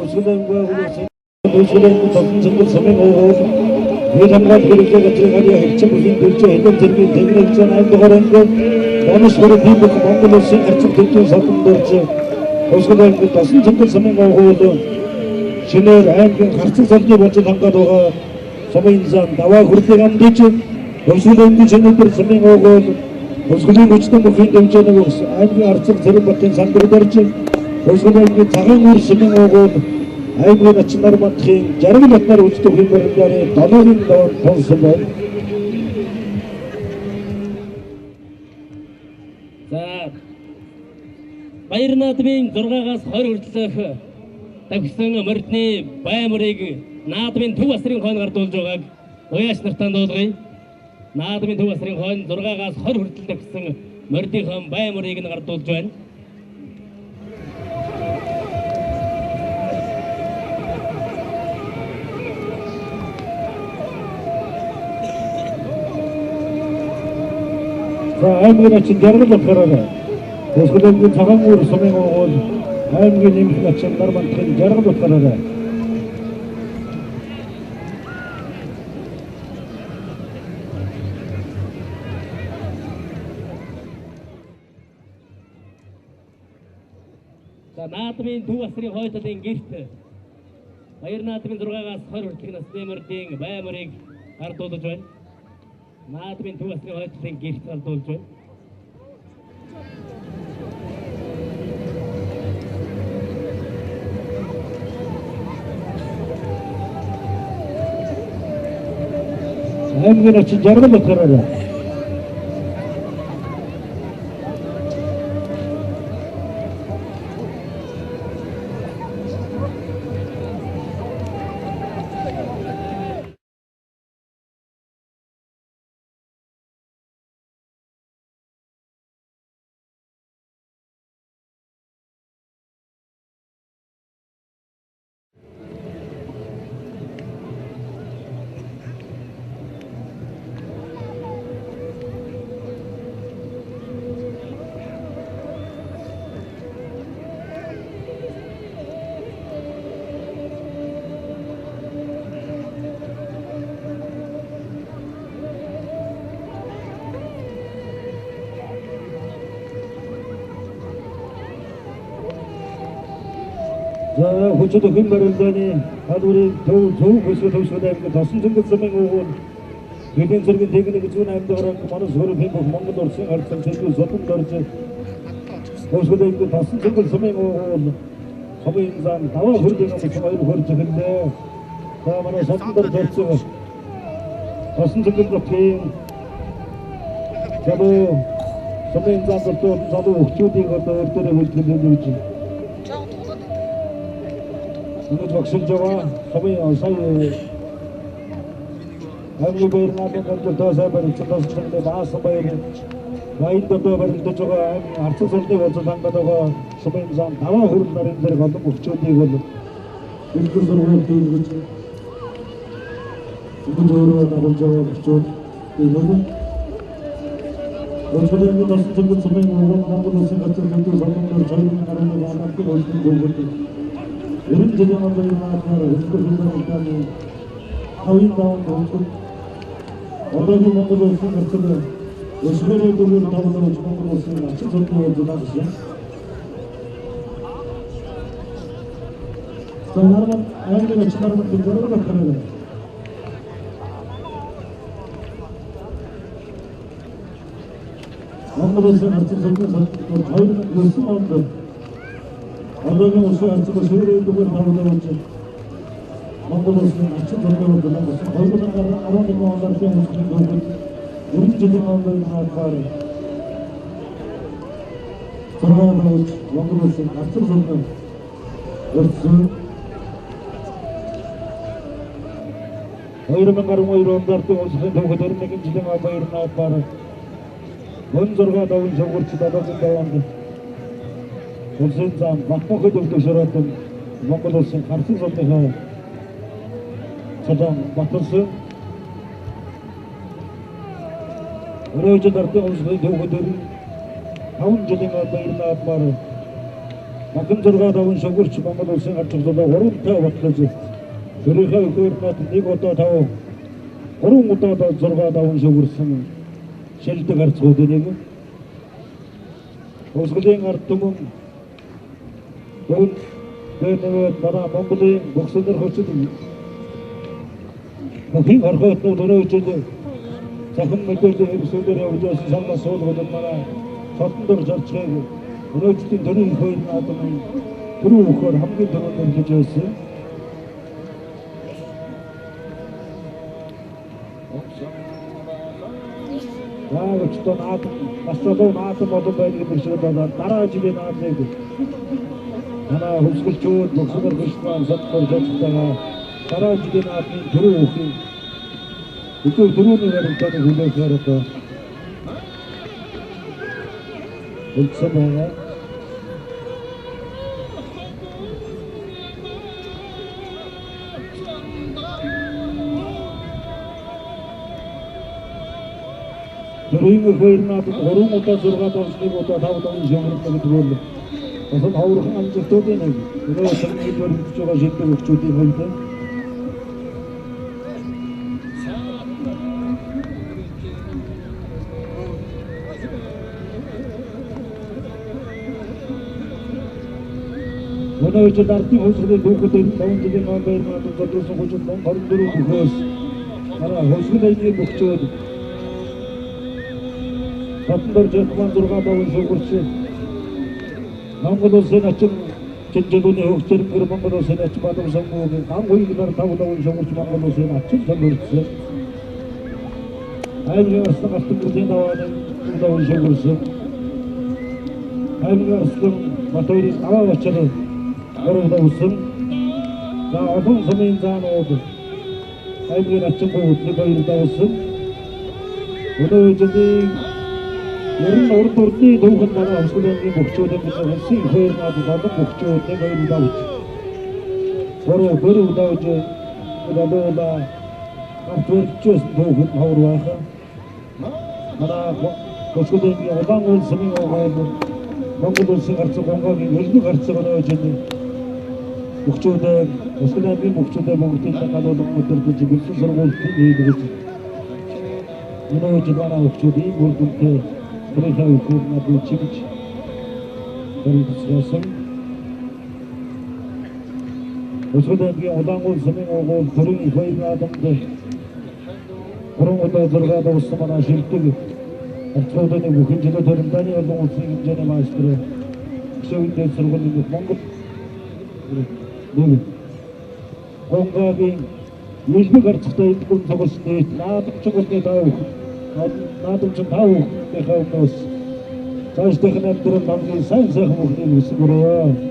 Хөвсгөл аймгийн Хөвсгөл аймгийн Тосон цэнгэл сумын уугуул үйл хамгаалал хэрэглээ газрын харьяа хэрчэн бүлийн төлжөө хэлэн зэргийн тэмдэглэл 8 дугаар анги Монос хөрө бий бүх Монгол улсын гарцаг төлжөө содон дорж Хөвсгөл аймгийн Тосон цэнгэл сумын уугуул шинээр аймгийн гарцаг солны болжол хангаад байгаа сумын зам даваа хөрлийг амдаж Хөвсгөл аймгийн шинээр сумын уугуул Хөвсгөлийн хүчтэн бүхийн дэмжээний аймгийн арцаг Цэрэнбатын сандар дорж Хөвсгөл аймгийн цагаан үр сумын уугуул аймгийн начин Нармандахын жаргал батнаар үйлчлэх хэм барилдааны долоогийн доор тунсан байна. За Баяр наадмын 6-аас 20 хүртэлх давхсан мордны баймрыг наадмын төв асрын хойно гардуулж байгааг уяаш нартаа дуулгая. Наадмын төв асрын хойно 6-аас 20 хүртэл давхсан мордынхон баймрыг нь гардуулж байна. За аймгийн начин жаргал батгараарай. Хөвсгөл аймгийн цагаан үр сумын уугуул аймгийн нэмэх начин Нармандахын жаргал батгараарай. За наадмын төв асрын хойд талын гэрт Баяр наадмын 6-аас 20 хүртэлх насны мордын баймрыг гардуулж байна. Наадмын төв асрын хойд талын гэрт гардуулж байна. Аймгийн начин жаргал батгараарай. За хүчит өхөн барилдааны халуурыг төв төв хөсгөл хөвсгөл аймгийн тосон цэнгэл сумын уугуул Гэлийн зэргийн техник зүүн 8 дугаар анги Манас хөрө бүх Монгол улсын харилцан төлөв содон дорж Хөвсгөл аймгийн тосон цэнгэл сумын уугуул сумын зам даваа хөрлийн өмч хоёр хөрж эхэллээ. За манай содон дорж орсон тосон цэнгэл нутгийн залуу сумын зам дуртай залуу өвчүүдийг одоо өөр дөрөө хөдөлгөөн гэж Өнөөдөр багшилж байгаа сумын сая аймгийн баяр наадмын дамжуултаа сайн барилцсан тосон баасан баяр баян додоо барилдаж байгаа аймгийн арцсан сулны болцол хангад байгаа сумын зам даваа хүрэл нарын зэрэг олон өвчүүдийг бол бэлгэр сургууль дийлгэж өнөөдөр өөрөө дагуулж байгаа өвчүүд энэ Хөвсгөлийн тосон цэнгэл сумын уугуул Монгол улсын газар хөдөө солонгоор 2011 он ардын хөлтөн төвхөд 90 жилийн он баяр наадмаар хөвсгөл барилдааны тавын даванд хөвсгөл одоогийн Монгол улсын газар өсгөрөө дөрвөр тавлаж Монгол улсын ачин содны болзол хангасан. За нарман аймгийн ачин нарман жаргал батгараа. Монгол улсын ачин содны 2009 онд одоогийн улсын арцаг өсгөрөө дөрвөр тавлаж Монгол улсын ачин содны болзол хангасан. 2011 онд ардын улсын төвхөд 90 жилийн он баяр наадмаар 6 давж Монгол улсын арцаг содны өрсөн. 2012 онд ардын улсын төвхөд 21 жилийн он баяр наадмаар мөн 6 давын шугуурч одоогийн даванд улсын зам Батмөнхөд өвдөг Монгол улсын гарцаг содныхоо цалин баталсан. Өрөөжид ардын улсын төвхөд 5 жилийн баяр наадмаар Бахан 6 даван шугуурч Монгол улсын гарцлалаа 3 батлаж төрийнхөө өхөр над 1 удаа 5 3 удаа 6 даван шугуурсан шилдэг гарцгуудын нэг. Хувьсгалын ард түмэн бүгд манай Монголын богсонор хүчит бүхий хорхоотнууд өнөө жил цахим мэдээллийн хэрэгсэлээр явж байсан санаа суулгууд манай цолон дор зарцгааг өнөө жилийн төрийн их хоёр наадмын түрүү өхөр хамгийн түрүүнд нэрлэж байсан. Яагчтай наадам бас олон наадам болон байдаг юм шиг байна. Дараа жилийн наадмыг манай хувьсгалчууд богсонор хүчит маань содтол зорчтойгоо дараа жилийн наадмын түрүү өхийг өдөр түрүүний баримтааныг хүлээхээр одоо үлдсэн байгаа. Төрийн хоёр наадам 3 удаа 6 давс 1 удаа 5 давс шугамрах гэдэг бол бас нь ховорхон амжилтуудын нэг. Өнөө сангийн баримтж байгаа шилдэг өгчүүдийн хувьд өнөө жил ардын хувьсгалын түүхэд 5 жилийн маань баяр наадам золиосон хожид 24 бүхөөс манай хувьсгал аяны бөхчүүд Батлар Жатман 6 даван шугуурч Монгол улсын ачин жинжлүүний хөгжлөнгөр Монгол улсын ачин Бадам сонгуугийн ган хуйглаар 5 даван шугуурч Монгол улсын ачин төлөвлөсөн. Аймгийн арслан алтан гэрлийн давааны даван шугуурсан. Аймгийн арслан Батойрын даваа бачаар 3 давсан. За олон сумын заанууд аймгийн ачин гууд 1 2 давсан. Өнөө жилийн ер нь урд урдны түүхэнд манай хувьсгалын бөхчүүдийн бид улсын их хоёр наадам олон бөхчүүд 1 2 давж 3 4 давж болоола гарч өрчөөсөн түүхэнд ховор байх. Манай хувьсгалын улаан уул сумын оогоор Монгол улсын гарцсан гонгагийн хөлбөг гарцсан өнөө жилийн бөхчүүдээ хувьсгалын бөхчүүдээ бүгдийг дагалуулан өдөрдөж бэлсэн сургуультыг хийдэг. Өнөө жил манай бөхчүүд ийм үр дүнтэй төрийнхөө өхөр надад чигж баримтсан. Өсгөл аймгийн Улаангуул сумын угуул төрийн их хоёр наадамд 3 удаа 6 давсан манай шилдэг харцгуудын бүхэн жилийн төрөмданы олон улсын хэмжээний мастер өсөгийн дээд сургуулийн Монгол нэг гонгагийн элбэг харцтай эдгүн тоглосон нийт наадамчгуулны тав наадамчин тав хүүхдийнхээ өмнөөс цаашдынх нь амьдрал хамгийн сайн сайхан бүхнийг хүсэх өрөө.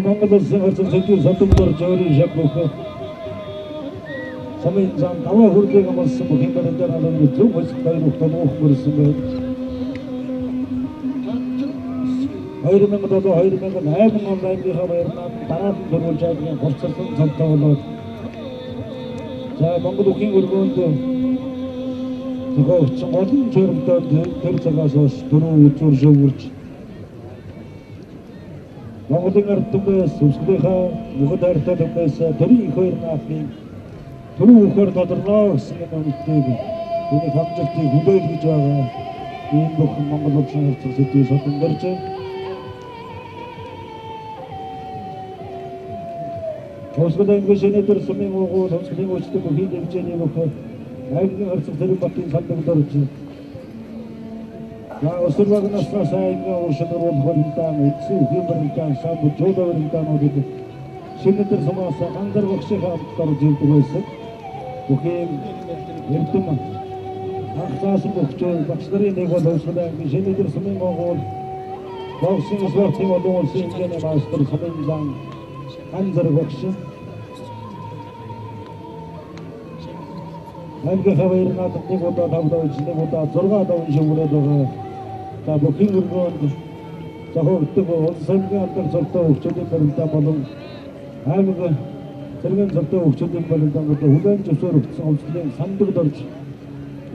Монгол улсын гарсан сэдвийн содомдор жорын шав бөхөө сумын зам даваа хүрлийг амласан бүхэн баримтаар алан зөв хөсөх баяр ухтан уух мөрсөн байна. 2007 2008 он аймгийнхаа баярнаад дараа нь дөрвөлж аймгийн хурцлан цолтой болоод за Монгол үхийн өргөөнд зохиогдсон олон чөрөмтөнд тэр цагаас хойш дөрөв үзүүр шөвгөрч Монголын ард түмнээс өсгөлийнхаа мөхөд хайртай түмнээс төрийн их хоёр наадмын түрүү өхөр тодорно гэсэн үнэлтийг энэ хамжилтыг хүлээлгэж байгаа ийм бүхэн Монгол улсын харьцаг сэдвийг содондорж Хувьсгал аймгийн шинэдэр сумын угуул хувьсгалын үйлчлэг бүхий хэмжээний бүх аймгийн харьцаг Цэрэнбатын сандагдорж За өсвөр наснаас аймгийн уушин болох баримтаан үндсэн үхийн баримтаан самбар жуудаа баримтаануудад шинэдэр сумаас ганцар багшийн хамт орж ирдэг байсан. Бүхий эрдэм анх заасан бөхчөө багш нарын нэг бол хувьсгал аймгийн шинэдэр сумын угуул боксын спортын олон улсын хэмжээний мастер сумын зан ганцар багш. Аймгийн баяр наадам 1 удаа 5 давж 1 удаа 6 давж шүмрээд байгаа. За бүхэн өргөөнд зохиогддог улс аймгийн алдар цолтой хөгжлийн барилдаа болон аймаг цэргийн цолтой хөгжлийн барилдаанд хүлээн зөвшөөрөгдсөн хувьцлын сандагд орж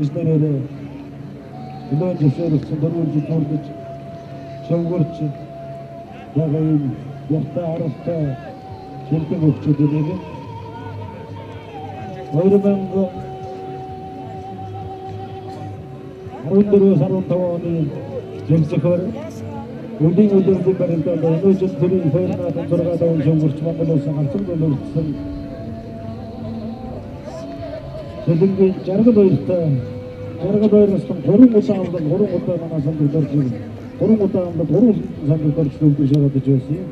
эс нэрээр хүлээн зөвшөөрөгдсөн дөрвөлж зурлаж шөвгөрч байгаа юм яртай аралтай шилдэг хөгжүүдийг 2014-15 оны жимсэхөр үлийн өдрийн барилдаанд өнөө төрийн хоёр наадам 6 даван шөнгөрч Монгол улсын ганцхан төлөвлөсөн Сэлэнгийн жаргал хоёртой жаргал хоёроос 3 удаа авлаа 3 удаа манай сандаг орж 3 удаа авлаа 3 сандаг орж төвлөж яваад байсан юм.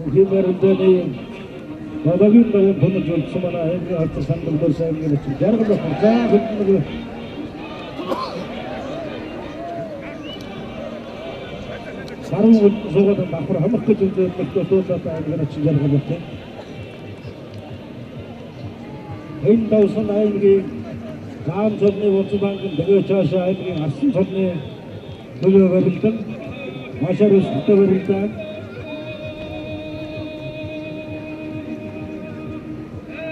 Бүхий барилдааны балагийн багийн тунаж үлдсэн манай аймгийн хацар сандаг дөрс аймгийн очив. Жаргал бах. За хөдөлмөр саран суугаад давхар хамах гэж үзээд дуулаад аймгийн очив жаргал бах. Энэ давсан аймгийн заан цолны Вуцбанкын дэгэж чаашаа аймгийн арсан цолны төлөө барилдан машаар өсөлтөй барилдан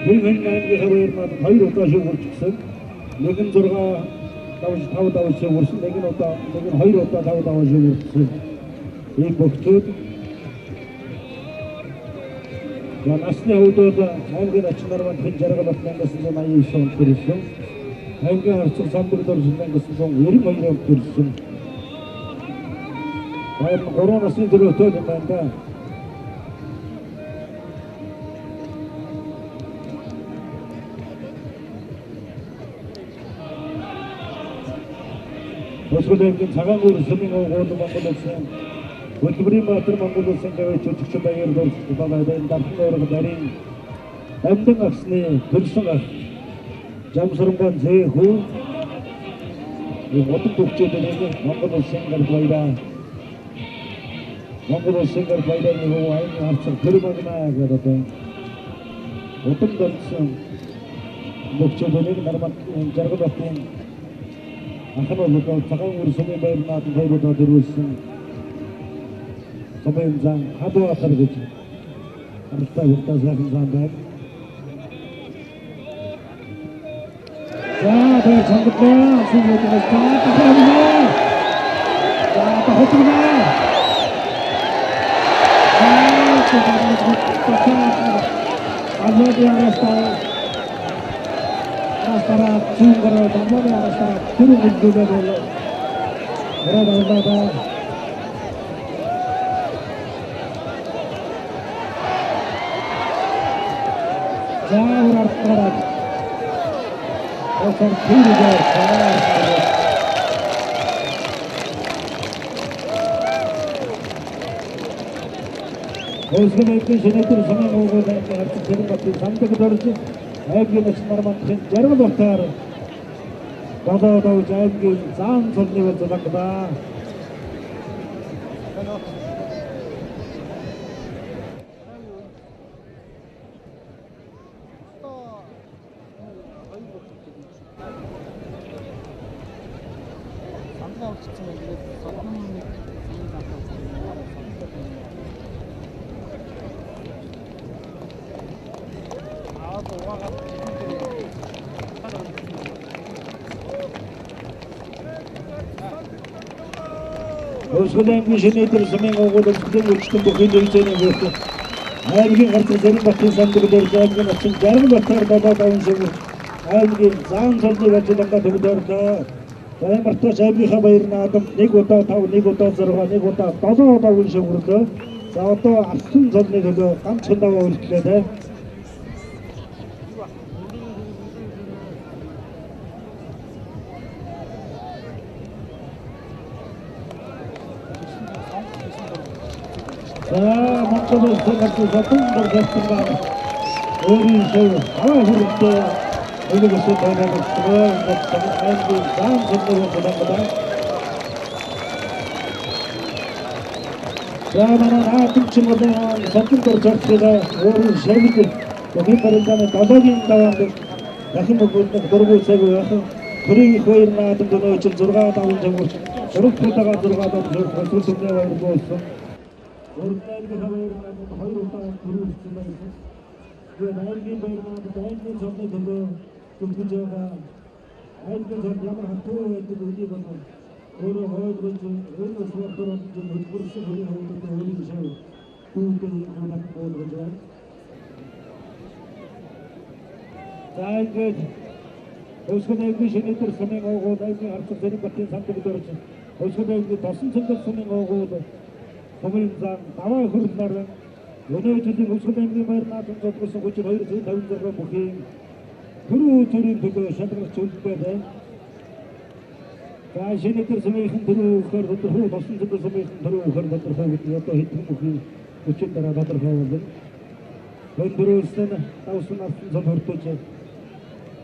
Хэн аймгийн хоёр маань 2 удаа шүүгэрчсэн. Нэг нь 6 давж 5 давж шүүгэрсэн, нэг нь удаа, нэг нь 2 удаа 5 давж шүүгэрсэн. Ийм богцууд. За насны хувьд бол аймгийн ачин нар маань хэн жаргал бат 1989 онд төрсөн. Аймгийн харцаг самбар дөрсөн 1992 онд төрсөн. Баяр 3 насны төрөөтэй юм байна да. Тусгал аймгийн цагаан гүр сүмийн угуул Монгол улсын хөдөлмөрийн баатар Монгол улсын гавьяач жүжигчин баяр дурсах байгаа энэ дархан уурга нарийн дамдан агсны төрсөн ах Жамсаранган зэхүү энэ модон төвчүүдийг Монгол улсын гар баяраа Монгол улсын гар баяраа нэг аймгийн харцаг төр магна гэдэг одоо модон дурсан төвчүүдийг нарман жаргал батын ах нь бол цагаан үр сумын баяр наадам хоёр удаа дөрвөлсөн сумын зан хадуатар гэж аралтай хурдаа сайхан зан байна. За тэр цангадлаа сумын зан тахалаа. За тахалаа. За Astara Sungara Damani Astara Tiruvillule Hera Заавар ардгараад Осор тэргээр санаа. Өвсгөл аймгийн Шинэдэр сумын овгоод аймгийн харцаг Цэрэнбатын самдаг дорж аймгийн начин Нармандахын жаргал утгаар долоо давж аймгийн заан цолны бол зулангадаа. Өвсгөл аймгийн Шинэдэр сумын овгоод өвсгөлийн өвчтөн бүхий дивизионы бүрт аймгийн гарцаг Цэрэнбатын самдаг дорж аймгийн начин жаргал батар долоо даван шивэрч аймгийн заан цолны барилга төвд орлоо. За мартаж аймгийнхаа баяр наадам 1 удаа 5, 1 удаа 6, 1 удаа 7 даван шивэрлөө. За одоо авсан цолны төлөө ганцхан даваа үлдлээ дээ. За Монгол улсын гарсан содон дор гарсан өөрийн шив аваа хүрэлтээ өлөг өсөө тоологдсон. Аймгийн заан цолны зулангадаа. За манай наадамчин болон содон дор зогсгоо өөрийн шивд бүхий барилдааны долоогийн даваанд дахин өгүүлэх дөрвөн цаг яхан төрийн их баяр наадамд өнөөчл 6 даван жамгууч 3 удаага 6 даван жамгууч төмний баяр болсон. Өргөн баяр наадамд 2 удаа төрүүлсэн байсан. Тэгээд аймгийн баяр наадамд аймгийн цолны төлөө зүтгэж байгаа аймгийн цол ямар хатуу байдаг үнийг бол өөрөө ойлгож өөрөө суурьтар болж хөдөлмөрлөсөн хүний хувьд өөрийн шив дүүтэй хавлах болгож байна. За ингээд Өвсгөл аймгийн Шинэдэр сумын овгоод аймгийн харцаг Цэрэнбатын самдаг дорж Өвсгөл аймгийн тосон цэнгэл сумын овгоод сумын зан даваа хөрөл наран өнөө жилийн Өвсгөл аймгийн баяр наадам зодгосон хүчин 256 бүхийн түрүү төрийн төлөө шалгарч үлдээ байна. За Шинэдэр сумынхан түрүү өгөхөөр тодорхой, тосон цэнгэл сумынхан түрүү өгөхөөр тодорхой гэдэг одоо хэдхэн бүхийн хүчин дараа тодорхой болно. Өндрөөсөн давсан авсан цол хүртэж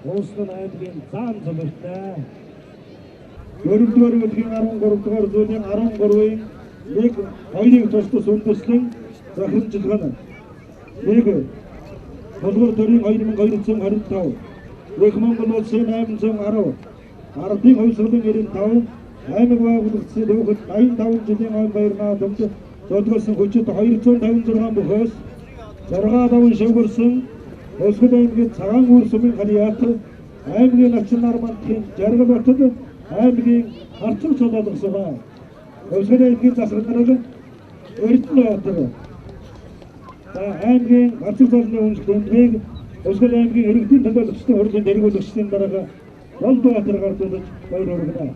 Уусган аймгийн заан цолортой. 4-р бүлгийн 13-р зууны 13-ын 1 2-ыг тус үндэслэн захиржилгана. 1 Тулгуур төрийн 2225, Их Монгол улсын 810, Ардын хувьсгалын 95, аймаг байгуулагдсан түүхэд 85 жилийн ой баяр наадамд зодгосон хүчит 256 бөхөөс 6 даван шивгэрсэн Өвсгөл аймгийн Цагаан үүр сумын харьяат аймгийн начин Нармандахын жаргал батад аймгийн харцаг цолоолгосоо. Өвсгөл аймгийн засаг нар Эрдэнэбаатар. За аймгийн гарцаг цолны үнэлэх дөндгийг Өвсгөл аймгийн иргэдийн төлөөлөгчдийн хурлын дэргүүлэгчдийн дарга Болдбаатар гардуулж баяр хүргэнэ.